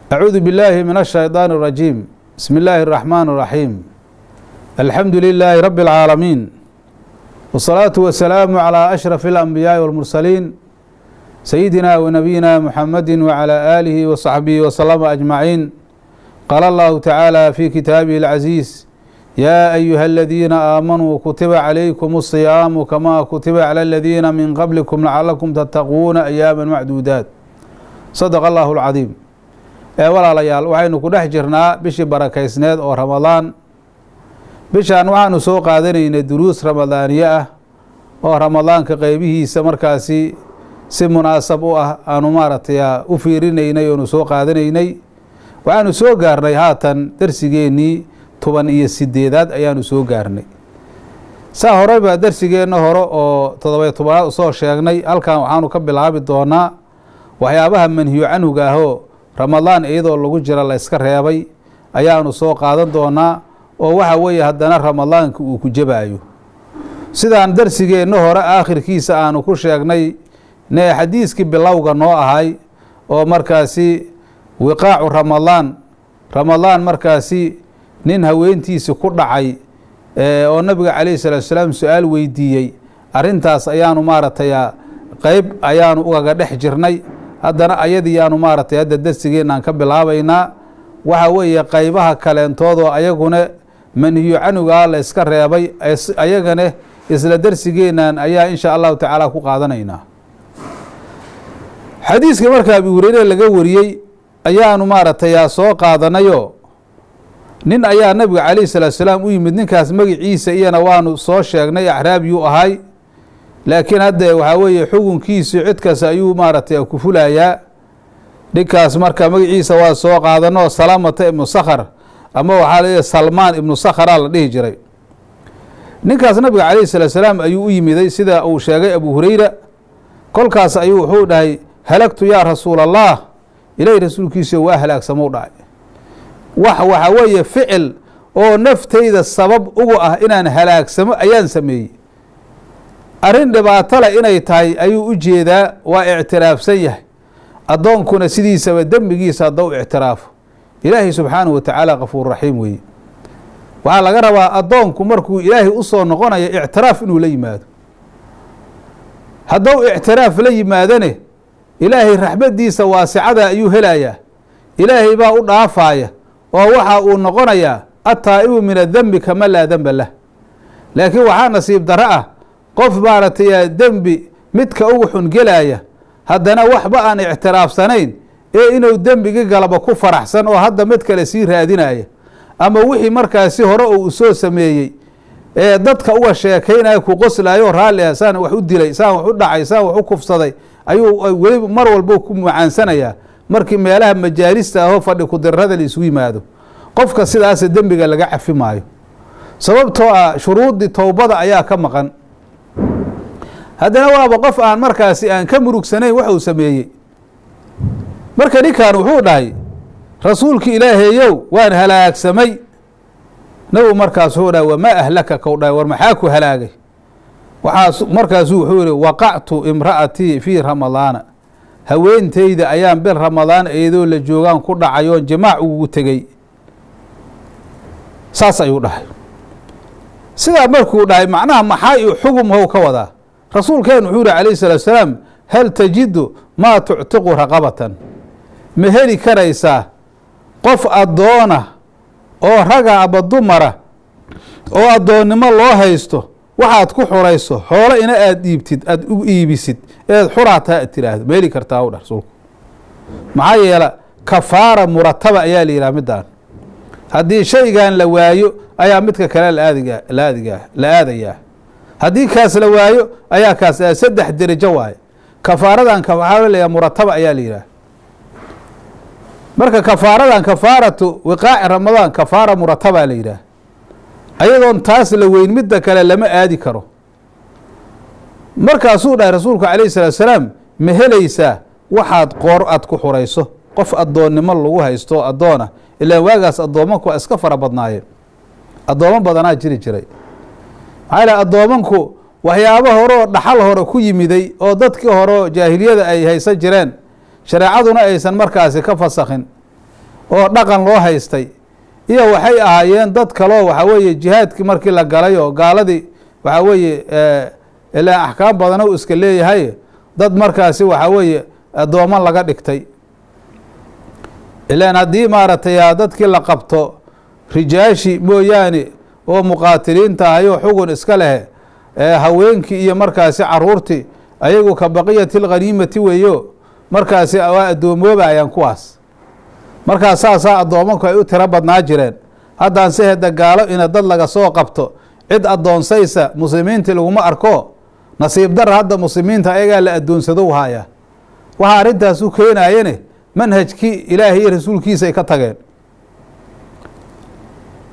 أعوذ بالله من الشيطان الرجيم. بسم الله الرحمن الرحيم. الحمد لله رب العالمين، والصلاة والسلام على أشرف الأنبياء والمرسلين، سيدنا ونبينا محمد وعلى آله وصحبه وسلم أجمعين. قال الله تعالى في كتابه العزيز: يا أيها الذين آمنوا كتب عليكم الصيام كما كتب على الذين من قبلكم لعلكم تتقون أياما معدودات. صدق الله العظيم. Ee walaalayaal, waxaynu ku dhex jirnaa bishii barakaysneed oo Ramadaan. Bishaan waxaanu soo qaadanaynay duruus ramadaaniye ah oo Ramadaanka qeybihiisa markaasi si munaasab u ah aanu maaragtay u fiirinaynay oonu soo qaadanaynay. Waxaanu soo gaarnay haatan darsigeennii 18aad ayaanu soo gaarnay. Saa horeba darsigeenna hore oo 17aad usoo sheegnay, halkan waxaanu ka bilaabi doonaa waxyaabaha manhiyo canhuga ahoo Ramadaan iyadoo lagu jira la iska reebay ayaanu soo qaadan doonaa, oo waxa weeye haddana Ramadaanka uu ku jabaayo. Sidaan darsigeenna hore aakhirkiisa aanu ku sheegnay ne xadiiskii bilowga noo ahay oo markaasi wiqaacu Ramadaan, Ramadaan markaasi nin haweentiisi ku dhacay oo Nabiga calayhi salaatu salaam su-aal weydiiyey, arrintaas ayaanu maaragtay qeyb ayaanu ugaga dhex jirnay. Haddana ayadiiyaanu maaragtay hadda darsigeenaan ka bilaabaynaa. Waxa weeye qaybaha kaleentoodoo ayaguna manhiyo canugaa la iska reebay, ayagana isla darsigeenan ayaa insha Allahu tacaala ku qaadanaynaa. Xadiiska marka Abi Hureyre laga wariyey ayaanu maaragtay soo qaadanayo. Nin ayaa Nabiga calayhi salaatu salaam u yimid. Ninkaas magiciisa iyana waanu soo sheegnay, acraabiyuu ahay, laakiin hadda waxaa weeye xukunkiisu cid kasta ayuu maaragtay ku fulayaa. Ninkaas marka magaciisa waa soo qaadano, Salamata ibnu Sakhar ama waxaa la Salmaan ibnu Sakharaa la dhihi jiray. Ninkaas Nabiga calayhi salaatu salaam ayuu u yimiday, sida uu sheegay Abu Hureyra. Kolkaas ayuu wuxuu dhahay: "Halagtu yaa Rasuul Allah." Ilaahay rasuulkiisa, waa halaagsamou dhahay. Wax waxa weeye ficil oo naftayda sabab ugu ah inaan halaagsamo ayaan sameeyey. Arrin dhibaato leh inay tahay ayuu u jeedaa, waa ictiraafsan yahay. Addoonkuna sidiisaba dembigiisa haddau ictiraafo, Ilaahay subxaanahu wa tacaala kafuur raxiim weeye. Waxaa laga rabaa addoonku markuu Ilaahay usoo noqonayo ictiraaf inuu la yimaado. Haddou ictiraaf la yimaadane, Ilaahay raxmaddiisa waasicada ayuu helayaa, Ilaahay baa u dhaafaya oo waxa uu noqonayaa attaa'ibu min adembi kama laa demba lah. Laakiin waxaa nasiib darro ah qof maaragtay dembi midka ugu xun gelaya, haddana waxba aan ictiraafsanayn ee inuu dembigi galaba ku faraxsan oo hadda mid kale sii raadinaya, ama wixii markaasi hore uu soo sameeyey ee dadka uga sheekaynaya, ku qoslayo, raalli ah, saan wax u dilay, saan wax u dhacay, saan wax u kufsaday ayuu weli mar walba ku macaansanayaa markii meelaha majaalista ahoo fadhi kudirrada la isugu yimaado. Qofka sidaasa dembiga laga cafi maayo, sababtoo ah shuruuddii towbada ayaa ka maqan. Haddana waaba qof aan markaasi aan ka murugsanayn wax uu sameeyey. Marka ninkan wuxuu dhahay: "Rasuulki Ilaahayow, waan halaagsamay." Nabigu markaas wuxuu dhahay: "Wamaa ahlaka?" Kow dhahay: "War maxaa ku halaagay?" Waxaas markaasuu wuxuu yihi: "Waqactu imra'atii fii Ramadaana." Haweenteyda ayaan bil Ramadaan iyadoo la joogaan ku dhacay oon jimaac ugu tegey. Saas ayuu dhahay. Sidaa markuu dhahay, macnaha maxaa i xugum how ka wadaa? Rasuulkeen wuxuu yihi calayhi salaatu salaam: "Hal tajidu maa tuctiqu raqabatan?" Ma heli karaysaa qof addoona oo raga aba dumara oo addoonnimo loo haysto waxaad ku xurayso, xoolo ina aada dhiibtid, aada u iibisid, eed xuraataa aad tiraahdo, ma heli kartaa? U dhah rasuulku. Maxaa yeele kafaara murataba ayaa la yidhaha middaan. Haddii shaygan la waayo ayaa midka kale laadiga laadigaa la aadayaa, haddii kaas la waayo ayaa kaas. Saddex derajo waaye kafaaradan. Waxaa la yidhaha murataba ayaa la yidhaha. Marka kafaaradan, kafaaratu wiqaaci Ramadaan, kafaara murataba la yidhaah. Ayadoon taas la weyn midda kale lama aadi karo. Markaasuu dhahay rasuulku calayhi salaatu salaam: "Ma helaysaa waxaad qoor aad ku xurayso qof addoonnimo lagu haysto addoona?" Ilaan waagaas addoomanku waa iska fara badnaayeen, addoomo badanaa jiri jiray. Maxaa ilaha addoomanku waxyaabo hore oo dhaxal hore ku yimiday oo dadkii hore jaahiliyada ay haysan jireen, shareecaduna aysan markaasi ka fasakhin. oo dhaqan loo haystay, iyo waxay ahaayeen dad kaloo waxaa weeye jihaadkii markii la galay oo gaaladii waxaa weeye ilaa axkaam badana uu iska leeyahay, dad markaasi waxaa weeye addooman laga dhigtay. Ilaan haddii maaragtay dadkii la qabto rijaashi mooyaane oo muqaatiliinta ahayoo xugun iska leh, haweenkii iyo markaasi caruurtii ayagu ka baqiyati lghaniimati weeyo, markaasi waa addoomoobayaan kuwaas. Markaas saasaa addoomanku ay u tiro badnaa jireen. Haddaan se heda gaalo ina dad laga soo qabto cid addoonsaysa muslimiintii laguma arko. Nasiib dara hadda muslimiinta ayagaa la addoonsado haya. Waxaa arrintaas u keenayene manhajkii Ilaahay iyo rasuulkiisa ay ka tageen.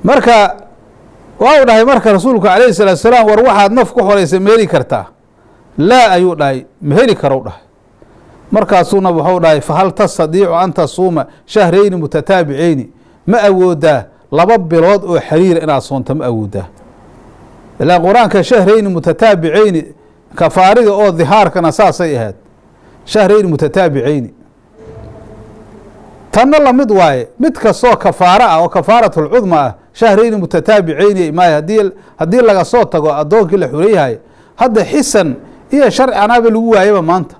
Marka waa uu dhahay marka rasuulku calayhi salaatu salaam, war waxaad naf ku xoraysa ma heli kartaa? Laa, ayuu dhahay, ma heli karow dhahay. Markaasuuna wuxuu dhahay, fahal tastadiicu an tasuuma shahrayni mutataabiceyni? Ma awoodaa 2 bilood oo xiriira inaad soonto? Ma awoodaa? Ilaa qur-aanka shahrayni mutataabiceyni, kafaarida oo dihaarkana saasay ahayd, shahrayni mutataabiceyni. Tanna lamid waaye, mid kastoo kafaaro ah oo kafaaratulcudma ah shahrayni mutataabiceyni maayo. Haddii laga soo tago addoonkii la xureyahay, hadda xisan iyo sharcanaaba lagu waayaba maanta,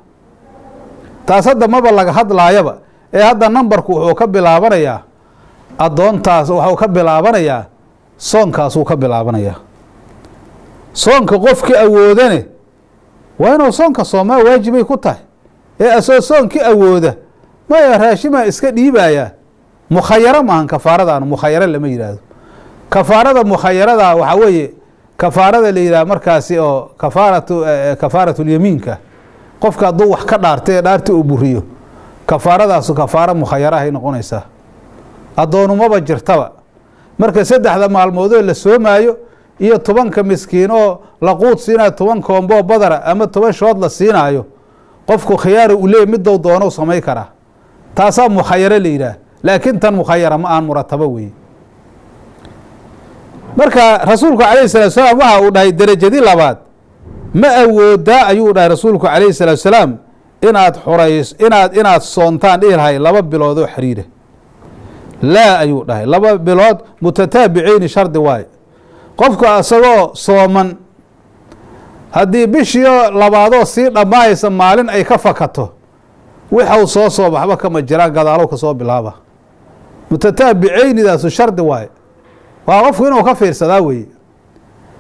taas hadda maba laga hadlaayaba. Ee hadda nambarku wuxuu ka bilaabanayaa addoontaas, waxuu ka bilaabanayaa soonkaasuu ka bilaabanayaa. Soonka qofki awoodane waa inuu soonka soomaa, waajibay ku tahay. Ee asoo soonkii awooda maya raashimaa iska dhiibaya, mukhayaro maahan kafaaradaanu, mukhayaro lama yidhaahdo. Kafaarada mukhayarada waxaa weeye kafaarada la yidhaha markaasi oo kafaaratulyamiinka, qofka hadduu wax ka dhaartay ee dhaarti uu buriyo, kafaaradaasu kafaaro mukhayarahay noqonaysaa, addoonumaba jirtaba. Marka 3da maalmoodoo la soomaayo iyo 10ka miskiin oo la quud siinayo, 10 koomboo badara ama 10 shood la siinaayo, qofku khiyaara uu leeyay, midou doono samay karaa, taasaa mukhayaro la yidhaah. Laakiin tan mukhayara ma ahan, muratabo weeye. Marka rasuulku calayhi salatu salaam waxa uu dhahay derajadii labaad, ma awoodaa, ayuu dhahay rasuulku calayhi salaatu salaam, inaad xurays inaad soontaan dhihi lahay 2 bilood oo xiriira? Laa, ayuu dhahay. 2 bilood mutataabiceyni shardi waaye. Qofku isagoo sooman haddii bishiio labaadoo sii dhammaaysa maalin ay ka fakato, wixau soo sooma waxba kama jiraan, gadaalow ka soo bilaaba. Mutataabiceyndaasu shardi waaye, waa qofku inuu ka fiirsadaa weeye.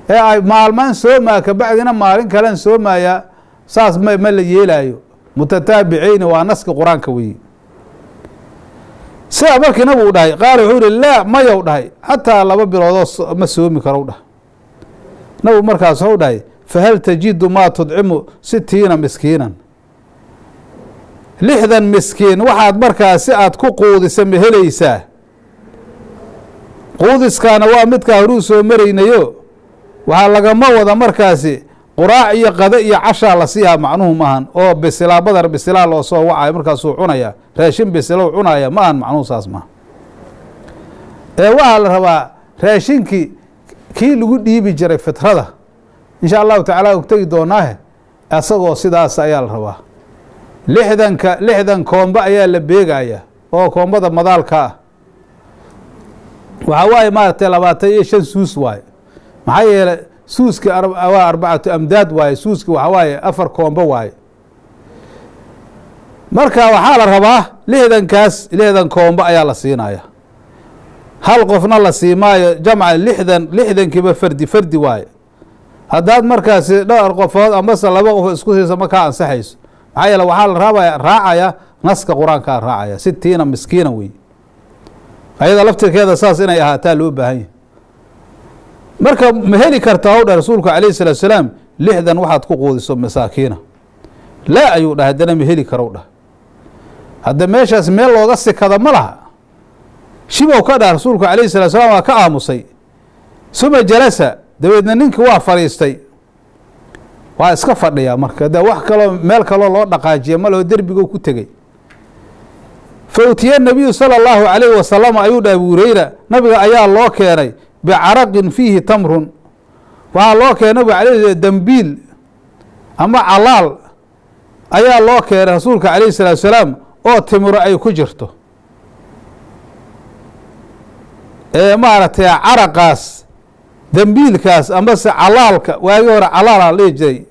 Ee ay maalmaan soomaa kabacdina maalin kalen soomayaa, saas ma la yeelaayo. Mutataabiceyni waa naski qur-aanka weeye. Sidaa markii nabigu dhahay, qaala wuxuu yihi, laa, mayow dhahay, xataa 2 biloodoo ma soomi karow dhahay nabigu. Markaas wuxuu dhahay, fahal tajidu maa tudcimu 60 miskiinan? 60 miskiin waxaad markaas si aad ku quudisa ma helaysaa? Quudiskaana waa midkaa horuu soo maraynayo. Waxaa lagama wada markaasi quraac iyo qado iyo cashaa la siihaa, macnuhu maahan oo bisilaa badar bisilaa loo soo wacayo markaasuu cunaya, raashin bisilow cunaya ma ahan macnuhu, saas maaha. Ee waxaa la rabaa raashinkii kii lagu dhiibi jiray fitrada, insha allahu tacaala og tegi doonaahe, isagoo sidaas ayaa la rabaa. 60 koombo ayaa la beegaya oo koombada madaalka ah, waxaa waaye maaragtay 25 suus waaye. Maxaa yeelay suuski waa 4 amdaad waaye, suuski waxaa waaye 4 koombo waaye. Marka waxaa la rabaa 60kaas, 60 koombo ayaa la siinaya, hal qofna la siimaayo, jamca 60, 60kiiba fardi fardi waaye. Haddaad markaasi dhowr qofood amase 2 qofood isku siisa ma kaa ansaxayso. Maxaa yeele waxaa la raabaya raacaya naska qur-aankaa raacaya, 60 miskiina wey. Ayada laftirkeeda saas inay ahaataa loo baahan yahay. Marka ma heli kartaa, u dhah rasuulku calayhi salaatu salaam, 60 waxaad ku quudiso masaakiina? Laa, ayuu dhahay, haddana ma heli karow dhah. Hadda meeshaas meel looga sikada ma laha. Shibow ka dhah rasuulku calayhi salatu salaam, waa ka aamusay. Suma jalasa, dabeedna ninkii waa fadhiistay, waa iska fadhiyaa. Marka de wax kaloo meel kaloo loo dhaqaajiya ma leho, derbigo ku tegey. Fa utiya nabiyu sala allahu calayhi wasalam, ayuu dhahay Abu Hureyra, nabiga ayaa loo keenay bicaraqin fiihi tamrun. Waxaa loo keenay nabiga alayh dambiil ama calaal ayaa loo keenay rasuulka calayhi salaatu salaam oo timiro ay ku jirto. Ee maaragtay caraqaas dembiilkaas amase calaalka, waagii hore calaalaa la dhihi jiray,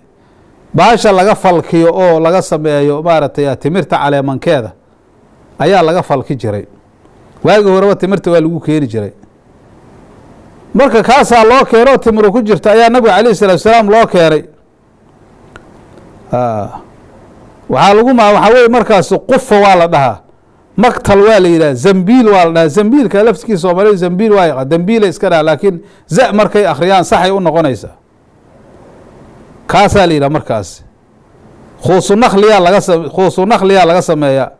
baasha laga falkiyo oo laga sameeyo maaragtay timirta caleemankeeda ayaa laga falki jiray. Waagii horeba timirta waa lagu keeni jiray. Marka kaasaa loo keenoo timiru ku jirta ayaa nabiga calayhi salaatu salaam loo keenay. Waxaa lagu ma waxaa weye markaas qufa waa la dhahaa, maktal waa la yidhaha, zambiil waa la dhahaa. Zambiilka laftikiisa Soomaalida zambiil waa yaqaan, dambiila iska dhaha, laakiin za markay akhriyaan saxay u noqonaysaa. Kaasaa la yidhaha markaas. Khuusu nakliyaa laga khuusu nakliyaa laga sameeyaa.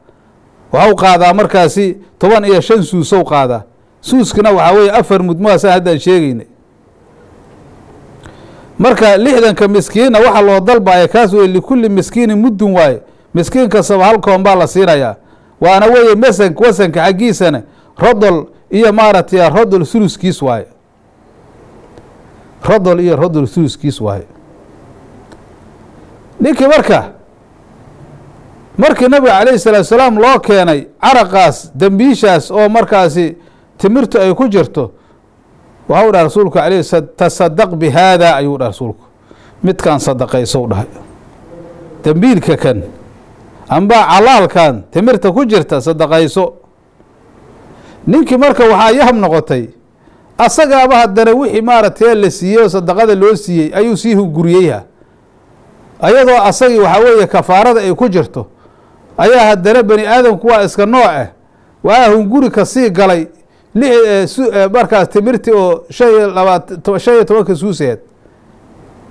Waxau qaadaa markaasi 15 suusow qaadaa. Suuskina waxaa weeye 4 mudmoasaa haddaan sheegeynay. Marka 60ka miskiinna waxa loo dalbaya kaas weye, likulli miskiinin muddun waaye, miskiin kastaba hal koon baa la siinayaa. Waana weeye masan wasanka xaggiisana rodol iyo maaragtay rodol suluskiis waaye, rodol iyo rodol suluskiis waaye. Ninkii marka markii nabiga calayhi salaatu salaam loo keenay caraqaas dembiishaas oo markaasi timirtu ay ku jirto, waxau dhaha rasuulku alayh tasadaq bi haada ayuu dhaha rasuulku, midkaan sadaqaysow dhahay, dembiilka kan amba calaalkan timirta ku jirta sadaqayso. Ninkii marka waxaa yahab noqotay asagaaba haddana wixii maaragtay la siiyey oo sadaqada loo siiyey ayuu sii hunguriyeyha, ayadoo asagii waxaa weeye kafaarada ay ku jirto ayaa haddana bani aadamku waa iska nooc ah, waa hunguri ka sii galay markaas timirtii oo 25, 15ka suuseed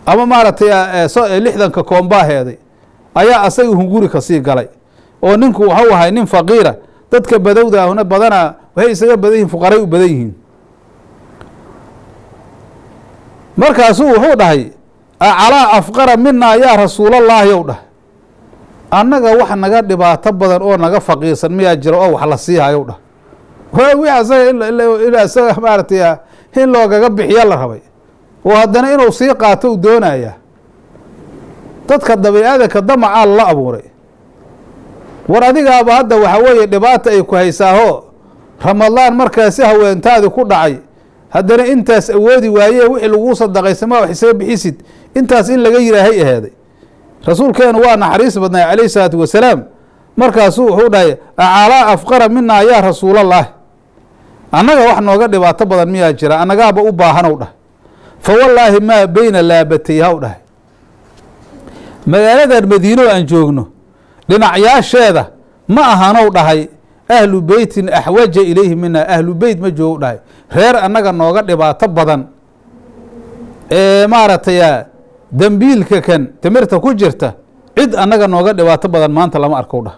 ama maaragtay 60ka koombaaheeday ayaa asagii hunguri ka sii galay. Oo ninku waxau ahay nin faqiira, dadka badowda ahuna badanaa waxay isaga badan yihiin fuqaray u badan yihiin. Markaasuu wuxuu dhahay acalaa afqara minaa yaa rasuulallaahi ow dhahay, annaga wax naga dhibaato badan oo naga faqiirsan miyaa jira oo wax la siihayow dhah. Wi asaga in isaga maaragtay in loogaga bixiyo la rabay oo haddana inuu sii qaato u doonaya. Dadka dabi-aadanka damacaa lala abuuray. War adigaaba hadda waxaa weeye dhibaata ay ku haysaaho, Ramadaan markaasi haweentaadi ku dhacay, haddana intaas awoodi waayee wixii laguu sadaqaysamaa wax isaga bixisid, intaas in laga yihaahay aheeday. Rasuulkeenu waa naxariis badnay calayhi salaatu wasalaam. Markaasuu wuxuu dhahay acalaa afqara minaa yaa rasuulallaahi, annaga wax nooga dhibaato badan miyaa jira, annagaaba u baahanow dhahay. Fa wallaahi maa beyna laabatayha u dhahay, magaaladan Madiino aan joogno dhinacyaasheeda ma ahanow dhahay ahlu beytin axwaja ilayhi mina, ahlu beyt ma joogo dhahay, reer annaga nooga dhibaato badan ee maaragtay dembiilka kan timirta ku jirta cid annaga nooga dhibaato badan maanta lama arkow dhah.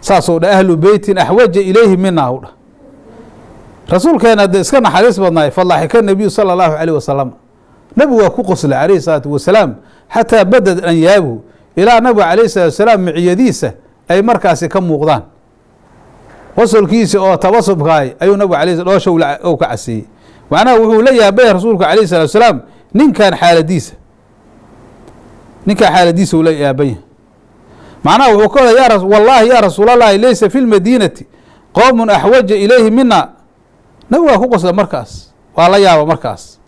Saasuu dhah, ahlu beytin axwaja ilayhi mina u dhah. Rasuulkeena hadde iska naxariis badnaay. Fadaxika nabiyu sala allahu calayh wasalam, nabigu waa ku qoslay calayhi salaatu wasalaam, xataa badad anyaabuhu, ilaa nabiga calayhi salatu wasalaam miciyadiisa ay markaasi ka muuqdaan qosolkiisa oo tabasubkaay ayuu nabigu alay dhoosha ou ka caseeyey. Macnaha wuxuu la yaabay rasuulku calayhi salatu wasalaam ninkan xaaladiisa, ninkan xaaladiisa uu la yaaban yahay. Macnaha wuxuu ka wada ya wallaahi yaa rasuulallaahi laysa fi lmadiinati qowmun axwaja ilayhi mina. Nabigu waa ku qosla markaas, waa la yaaba markaas.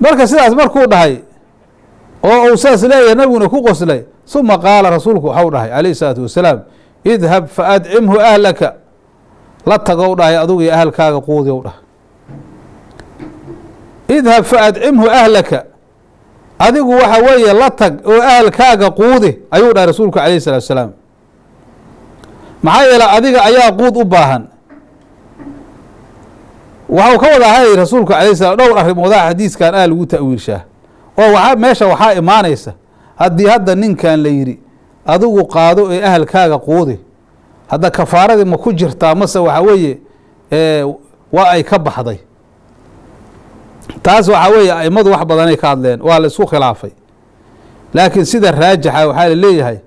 Marka sidaas markuu dhahay oo uu saas leeyahay nabiguna ku qoslay, suma qaala rasuulku waxau dhahay calayhi salaatu wasalaam idhab fa adcimhu ahlaka, la tagow dhahay adugu iyo ahalkaaga quudi ow dhahay. Idhab fa adcimhu ahlaka, adigu waxa weeye la tag oo ahalkaaga quudi ayuu dhahay rasuulku calayhi salatu wasalaam. Maxaa yeele adiga ayaa quud u baahan. Waxau ka wada ahay rasuulku alayh salam dhowr arrimoodaa xadiiskan aa lagu ta'wiilshaa oo waaa meesha waxaa imaanaysa haddii hadda ninkan la yidhi adigu qaado ee ahalkaaga quudi, hadda kafaaradii ma ku jirtaa mase waxaa weeye waa ay ka baxday? Taas waxaa weeye aimadu wax badanay ka hadleen, waa la isku khilaafay, laakiin sida raajixa waxaa la leeyahay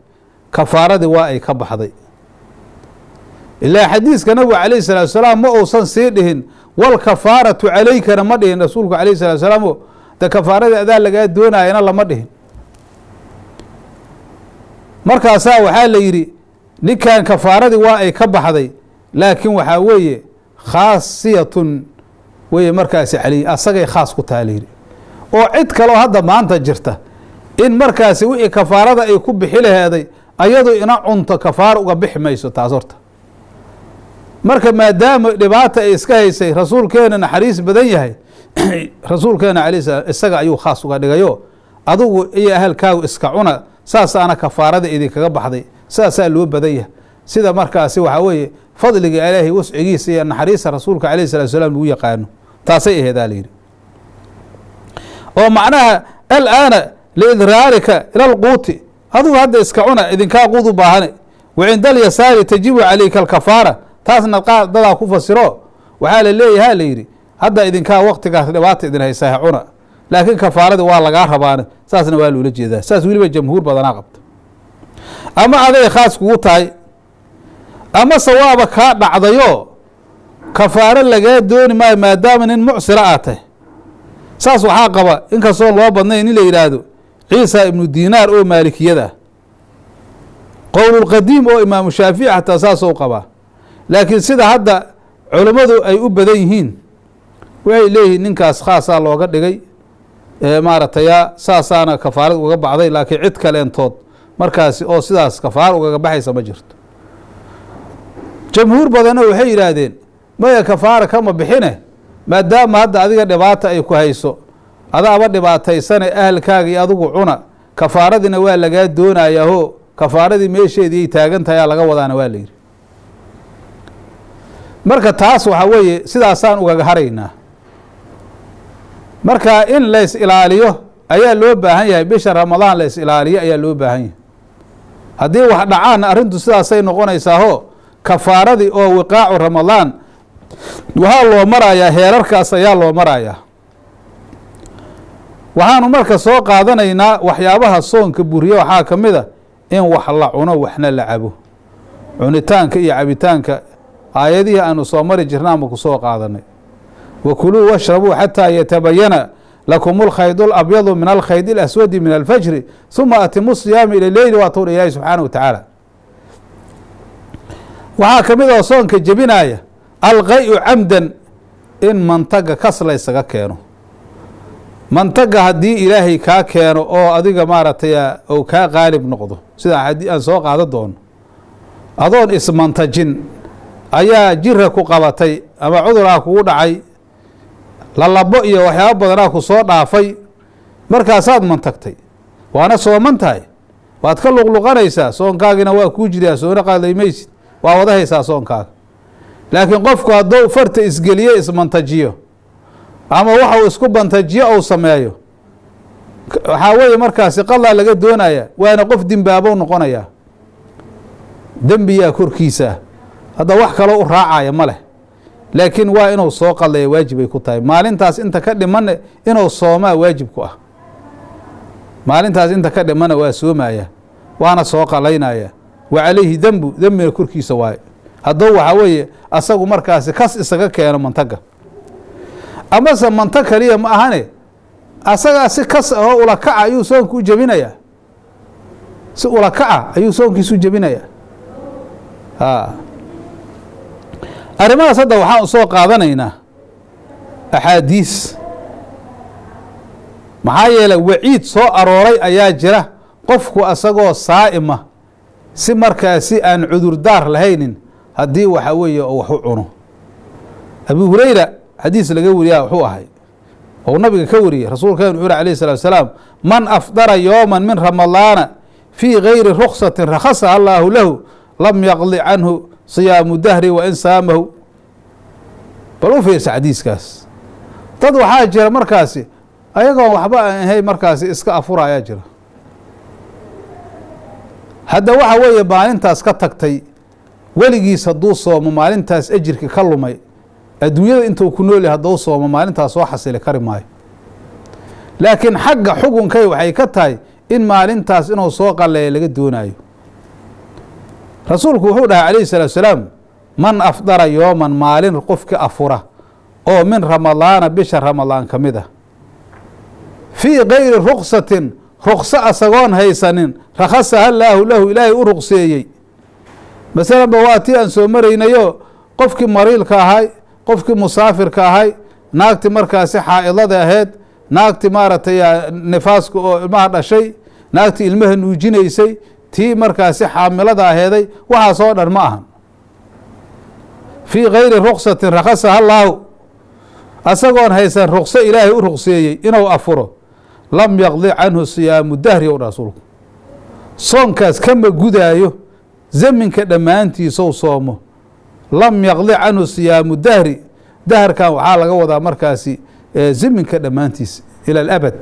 kafaaradii waa ay ka baxday. Ilaa xadiiska nabigu calayhi salaatu salaam ma uusan sii dhihin walkafaaratu calaykana ma dhihin rasuulku calayhi salatu salaam, o de kafaaradii adaa lagaa doonayana lama dhihin. Markaasaa waxaa la yidhi ninkan kafaaradii waa ay ka baxday, Laakiin waxaa weeye khaasiyatun weye markaasi caliy asagay khaas ku taha layidhi, oo cid kaloo hadda maanta jirta in markaasi wixii kafaarada ay ku bixi laheeday ayadu ina cunto kafaaro uga bixi mayso taas horta. Marka maadaama dhibaata ay iska haysay, rasuulkeena naxariis badan yahay, rasuulkeena alayh salam isaga ayuu khaas uga dhigayo, adigu iyo ahalkaagu iska cuna, saasaana kafaarada idinkaga baxday, saasaa loo badan yahay. Sida markaasi waxaa weeye fadliga ilaahay wascigiisa iyo naxariista rasuulka alayh salatu salaam lagu yaqaano taasay aheedaa layidhi. Oo macnaha alaana liidraarika ila alquuti, adigu hadda iska cuna, idinkaa quud u baahane. Wa cinda alyasaari tajibu calayka alkafaara, taasna qaar dadaa ku fasiro, waxaa la leeyaha la yidhi hadda idinkaa waktigaas dhibaata idin haysaa cuna, laakiin kafaaradii waa lagaa rabaane, saasna waa loola jeedaa. Saas weliba jamhuur badanaa qabta. Ama aday khaas kugu tahay, amase waaba kaa dhacdayo kafaaro lagaa dooni maayo maadaama nin mucsira aad tahay. Saas waxaa qaba, inkastoo loo badnayn in la yidhaahdo Ciisa ibnu Dinaar oo maalikiyada ah, qowlulqadiim oo imaamu Shaafici xataa saasou qabaa. Laakiin sida hadda culummadu ay u badan yihiin waxay leeyihiin ninkaas khaasaa looga dhigay maaragtaya, saasaana kafaarad uga baxday, laakiin cid kaleentood markaasi oo sidaas kafaara ugaga baxaysa ma jirto. Jamhuur badanna waxay yidhaahdeen maya, kafaara kama bixine, maadaama hadda adiga dhibaata ay ku hayso, adaaba dhibaataysane, ahalkaaga iyo adigu cuna, kafaaradina waa lagaa doonayaho, kafaaradii meesheedii ay taagan tahay aa laga wadaana waa la yidhi. Marka taas waxaa weeye sidaasaan ugaga haraynaa. Marka in lays ilaaliyo ayaa loo baahan yahay, bisha Ramadaan lays ilaaliyo ayaa loo baahan yahay. Haddii wax dhacaanna arrintu sidaasay noqonaysaaho, kafaaradii oo wiqaacu Ramadaan waxaa loo marayaa, heerarkaas ayaa loo marayaa. Waxaanu marka soo qaadanaynaa waxyaabaha soonka buriye. Waxaa ka mid a in wax la cuno waxna la cabo. Cunitaanka iyo cabitaanka aayadihii aanu soo mari jirna ama ku soo qaadanay: wakuluu washrabuu xataa yatabayana lakum alkhayd alabyadu min alkhayd alaswadi min alfajri huma atimu siyaama ila leyli, waa towdha Ilaahi subxaanahu wa tacaala. Waxaa ka mid oo soonka jebinaya alqay-u camdan, in mantaga kas laysaga keeno. Mantaga haddii Ilaahay kaa keeno oo adiga maaragtay ou kaa qaalib noqdo, sida haddii aan soo qaado doono, adoon ismantajin ayaa jira ku qabatay ama cuduraa kugu dhacay, lalabo iyo waxyaaba badanaa ku soo dhaafay, markaasaad mantagtay, waana sooman tahay, waad ka luqluqanaysaa, soonkaagina waa kuu jirayaa, soona qaadaymaysid, waa wadahaysaa soonkaaga. Laakiin qofku hadduu farta isgeliye ismantajiyo ama waxau isku bantajiyo ou sameeyo, waxaa weeye markaasi qalaa laga doonaya, waana qof dimbaabou noqonayaa, dembiyaa korkiisa, hadda wax kaloo u raacaya ma leh. Laakiin waa inuu soo qadlaya, waajib ay ku tahay. Maalintaas inta ka dhimanna inuu soomaa waajib ku ah. Maalintaas inta ka dhimana waa soomaya, waana soo qalaynaya, wa calayhi dembu, dembina korkiisa waaye hadduu waxaa weeye asagu markaasi kas isaga keeno mantaga. Amase mantag kaliya ma ahane, asagaa si kas ahoo ulakaca ayuu soonka u jebinayaa, si ulakaca ayuu soonkiisu jebinayaa. Arrimahaas hadda waxaan soo qaadanaynaa axaadiis, maxaa yeelay waciid soo arooray ayaa jira qofku asagoo saa'ima si markaasi aan cudurdaar lahaynin haddii waxa weeye oo wax u cuno. Abu Hurayra xadiis laga wariyaa wuxuu ahay ou nabiga ka wariyey, rasuulkeen wuxuu yhi alayh الsalatu wasalaam: man afdara yowma min ramadaana fii gayri ruksatin rakhasaha allaahu lahu lam yaqdi canhu siyaamu dahri wain saamahu. Bal u fiirsa xadiiskaas. Dad waxaa jira markaasi ayagoon waxba aan ahayn markaasi iska afura ayaa jira. Hadda waxa weeye maalintaas ka tagtay, weligiis hadduu soomo maalintaas ejirka ka lumay, adduunyada intuu ku nool yahay hadduu soomo maalintaas soo xasili kari maayo. Laakiin xagga xukunkay waxay ka tahay in maalintaas inuu soo qalleeya laga doonayo. Rasuulku wuxuu dhahay calayhi salaatu salaam: man afdara yooman, maalin qofki afura oo min ramadaana, bisha Ramadaan ka mid ah, fii gayri ruksatin, rukso asagoon haysanin, rakhasaha allaahu lahu, Ilaahay u ruqseeyey. Masalan ba waa tii aan soo maraynayo Qofkii mariilka ahay, qofkii musaafirka ahay, naagti markaasi xaa'idada ahayd, naagti maaragtay nifaaska oo ilmaha dhashay, naagti ilmaha nuujinaysay, tii markaasi xaamilada aheeday, waxaasoo dhan ma ahan. Fii gayri ruksatin rakhasaha allaahu, asagoon haysan rukso ilaahay u rukseeyey inuu afuro, lam yaqdi canhu siyaamu dahri, ow rasuulku, soonkaas kama gudaayo zaminka dhammaantiisou soomo. Lam yaqdi canhu siyaamu dahri, daharkan waxaa laga wadaa markaasi zaminka dhammaantiis ila alabad.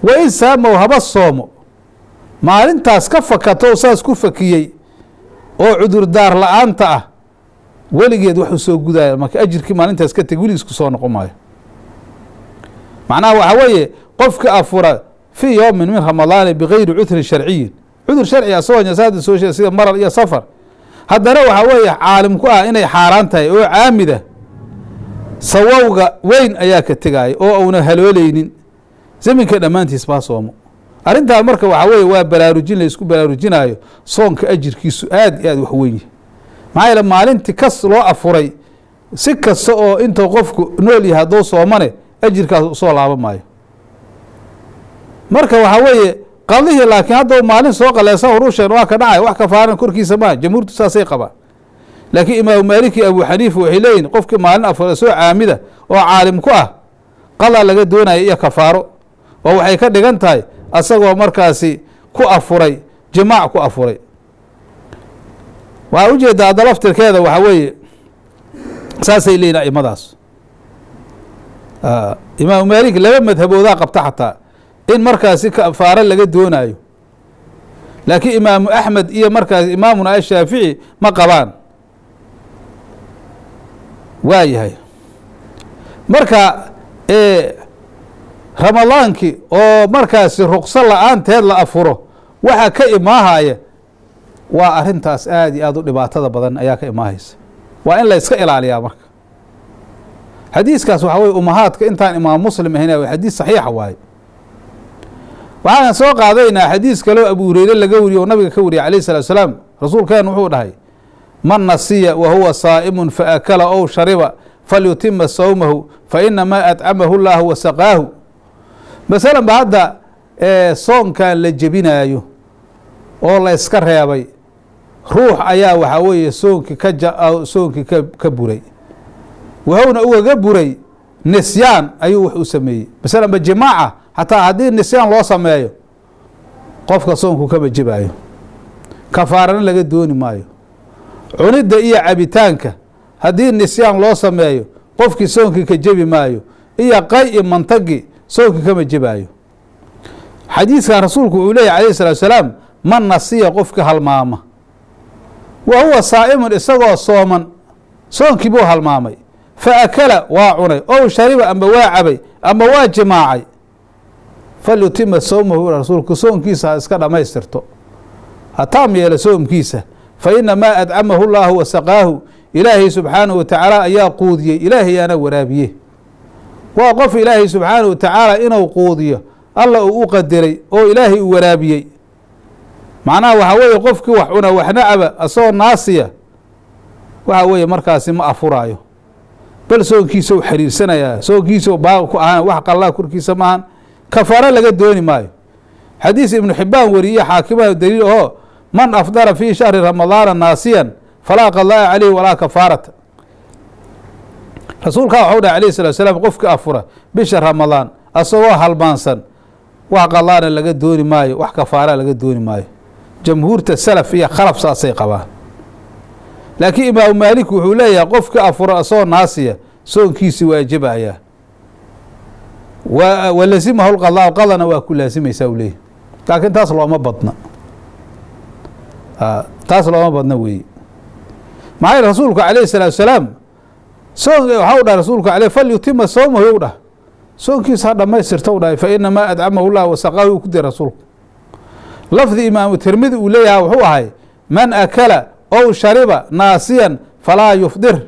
Wa in saamow, haba soomo maalintaas ka fakato, saas ku fakiyey oo cudurdaar la-aanta ah, weligeed waxuu soo gudaya marka ajirkii maalintaas ka teg weligiis ku soo noqon maayo. Macnaha waxaa weeye, qofka afura fii yowmin min ramadaani bigayri cudrin sharciyin, cudur sharci asagoo saada soo sheeg sida maral iyo safar, haddana waxaa weeye caalim ku ah inay xaaraan tahay oo caamida, sawowga weyn ayaa ka tegaya oo uuna halooleynin, zaminka dhammaantiis baa soomo. Arrintaa marka waxaa weeye waa baraarujin la isku baraarujinaayo soonka ajirkiisu aad iyo aad wax weyn yahay. Maxaa yeele maalintii kas loo afuray, si kasta oo intuu qofku nool yahay hadduu soomane, ajirkaas usoo laaban maayo. Marka waxaa weeye qadihii, laakiin haddau maalin soo qaleesa horusheen waa ka dhacay, wax kafaaran korkiisa maaha. Jamhuurtu saasay qabaan, laakiin Imaamu Maalik iyo Abu Xaniifa waxay leeyihin qofkii maalin afuray soo caamida oo caalim ku ah, qadaa laga doonaya iyo kafaaro, oo waxay ka dhigan tahay asagoo markaasi ku afuray jimaac ku afuray. Waxaa ujeedaa hadda laftirkeeda waxaa weeye saasay leeyihin aimadaas. Imaamu Maalik laba madhaboodaa qabta xataa in markaasi kafaaro laga doonaayo, laakiin Imaamu Axmed iyo markaas Imaamuna Ashaafici ma qabaan. Waa yahay, marka ramadaankii oo markaasi ruqso la-aanteed la afuro, waxa ka imaahaya waa arrintaas aad iyo aad u dhibaatada badan ayaa ka imaahaysa, waa in la iska ilaaliyaa. Marka xadiiskaas waxaa weye umahaadka intaan Imaam Muslim ahayn xadiis saxiixa waaye. Waxaan soo qaadaynaa xadiis kaleo Abu Hureyre laga wariye oo nabiga ka wariyey alayh salatu salaam. Rasuulkeen wuxuu dhahay: man nasiya wa huwa saa'imun faakala ow shariba falyutima sawmahu fainamaa atcamahu llaahu wasaqaahu. Masalan ba hadda soonkan la jebinaayo oo la iska reebay, ruux ayaa waxaa weeye soonkii ka soonkii ka buray, wuxuuna ugaga buray nisyaan ayuu wax u sameeyey. Masalan ba jimaaca xataa haddii nisyaan loo sameeyo, qofka soonku kama jebaayo, kafaarana laga dooni maayo. Cunidda iyo cabitaanka haddii nisyaan loo sameeyo, qofkii soonkii ka jebi maayo, iyo qay iyo mantagi soonkii kama jebaayo. Xadiidkan rasuulku wuxuu leeyahy alayh salatu salaam: man nasiya, qofka halmaama, wa huwa saa'imun, isagoo sooman, soonkii buu halmaamay, fa akala, waa cunay, ow shariba, amba waa cabay, ama waa jimaacay, falyutima sawmahu, rasuulku, soonkiisa ha iska dhammaystirto, ha taam yeelo soomkiisa. Fa inamaa adcamahu llaahu wasaqaahu, Ilaahay subxaanahu watacaala ayaa quudiyey, Ilaahay yaana waraabiye. Waa qof Ilaahay subxaanahu watacaala inuu quudiyo Alla uu u qadiray oo Ilaahay uu waraabiyey. Macnaha waxaa weeye qofkii wax cuna waxna caba asagoo naasiya, waxa weeye markaasi ma afuraayo, bal soonkiisa u xiriirsanayaa, soonkiisa baaqi ku ahaan, wax qallaa korkiisa maahan, kafaaro laga dooni maayo. Xadiis Ibnu Xibbaan weriye, xaakimaha daliil aho: man afdara fii shahri ramadaana naasiyan falaa qadaa'a caleyhi walaa kafaarata. Rasuulkaa waxau dhahay alayh salatu salaam: qofkii afura bisha Ramadaan asagoo halmaansan, wax qadaana laga dooni maayo, wax kafaara laga dooni maayo. Jamhuurta salaf iyo khalaf saasay qabaan, laakiin Imaamu Maalik wuxuu leeyahay qofkii afura asagoo naasiya soonkiisi waajibayaa, wa lazimahu lqadaa, qadana waa ku laasimaysaa u leeyahy, laakiin taas looma badna, taas looma badna weeye. Maxaa yeele rasuulku calayhi salaatu salaam soon waxau dhahay rasuulku aley falyutima sawmahu, u dhah soonkiisa ha dhamaystirta u dhahay, fa inamaa adcamahu llah wasaqaahu ku diray rasuulku. Lafdi Imaamu Tirmidi uu leeyahay wuxuu ahay: man akala ow shariba naasiyan falaa yufdir,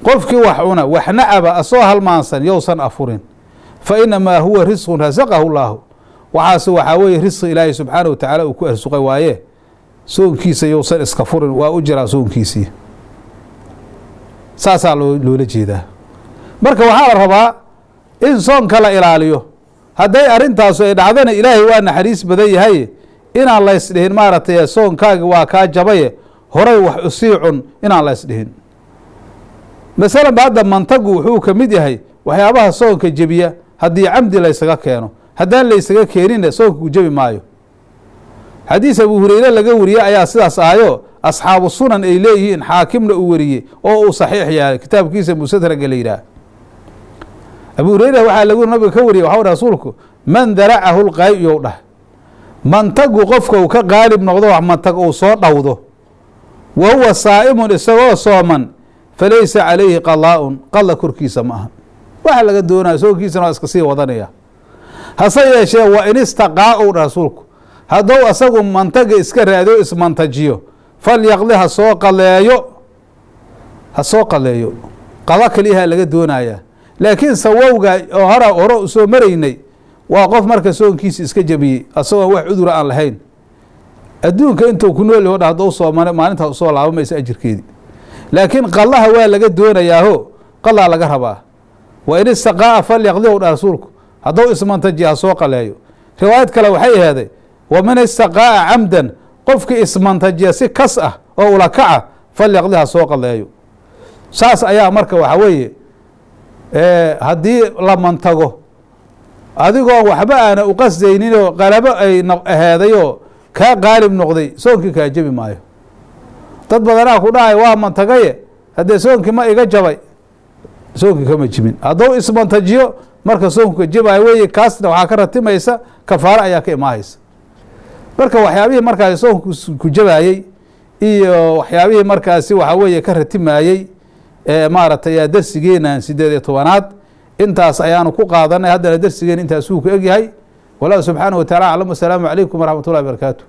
qofkii wax cuna waxna caba asoo halmaansan yousan afurin, fa inamaa huwa risqun rasaqahu llaahu, waxaase waxaa weeye risqi Ilaahay subxaanahu watacaala uu ku arsuqay waaye, soonkiisa yousan iska furin, waa u jiraa soonkiisii. Saasaa loola jeedaa. Marka waxaa la rabaa in soonka la ilaaliyo. Hadday arrintaasu ay dhacdana, Ilaahay waa naxariis badan yahay, inaan laysdhihin maaragtay soonkaagi waa kaa jabaye, horay wax usii cun, inaan laysdhihin. Masalan ba hadda mantagu wuxuu ka mid yahay waxyaabaha soonka jebiya haddii camdi laysaga keeno. Haddaan laysaga keeninna soonka ku jebi maayo. Xadiis Abu Hureyre laga wariyey ayaa sidaas ahayo, asxaabu sunan ay leeyihiin, xaakimna uu wariyey oo uu saxiix yahay kitaabkiisa mustadraga la yidhaah. Abu Hureyra waxaa lagu nabiga ka wariyey, waxau rasuulku: "Man daracahu lqaayu," yow dhah, mantagu qofka uu ka qaalib noqdo, wax mantag uu soo dhowdo, "wa huwa saa'imun," isagoo sooman, "falaysa calayhi qadaa'un," qadla korkiisa ma aha. Waxa laga doonaya soonkiisana waa iska sii wadanaya. Hase yeeshee, "wa in istaqaa," u rasuulku, haddou asagu mantaga iska raadiyo, ismantajiyo, "falyaqdi," ha soo qaleeyo, ha soo qaleeyo. Qado keliyaha laga doonayaa. Laakiin sawowga oo hora hore usoo maraynay waa qof marka soonkiisa iska jabiyey asagoon wax cudura aan lahayn. Adduunka intuu ku nool yaho dha haddou soomane, maalintaas usoo laabamaysa ajirkeedii. Laakiin qalaha waa laga doonayaaho, qalaa laga rabaa. "Wa in istaqaa'a falyaqdi," ow dha rasuulku, haddou ismantajiya ha soo qaleeyo. Riwaayad kale waxay aheeday: "Waman istaqaa'a camdan," qofkii ismantajiya si kas ah oo ula kaca, "falyaqdi," ha soo qaleeyo. Saas ayaa marka waxaa weeye, haddii la mantago adigoon waxba aana uqasdayninoo qalabo ay aheedayoo kaa qaalib noqday, soonkii kaa jebi maayo. Dad badanaa ku dhahay: "Waa mantagaye, haddee soonkii ma iga jabay?" Soonkii kama jibin. Hadduu ismantajiyo marka soonku ka jebayo weeye, kaasna waxaa ka ratimaysa kafaaro ayaa ka imaahaysa. Marka waxyaabihii markaasi soonku ku jabayey iyo waxyaabihii markaasi waxaa weeye ka ratimayey, maaragtay, darsigeenan 18aad intaas ayaanu ku qaadanay. Haddana darsigeen intaasuu ku egyahay. Wallahu subxaanahu wataala aclam. Wasalaamu calaykum waraxmat ullahi barakaatu.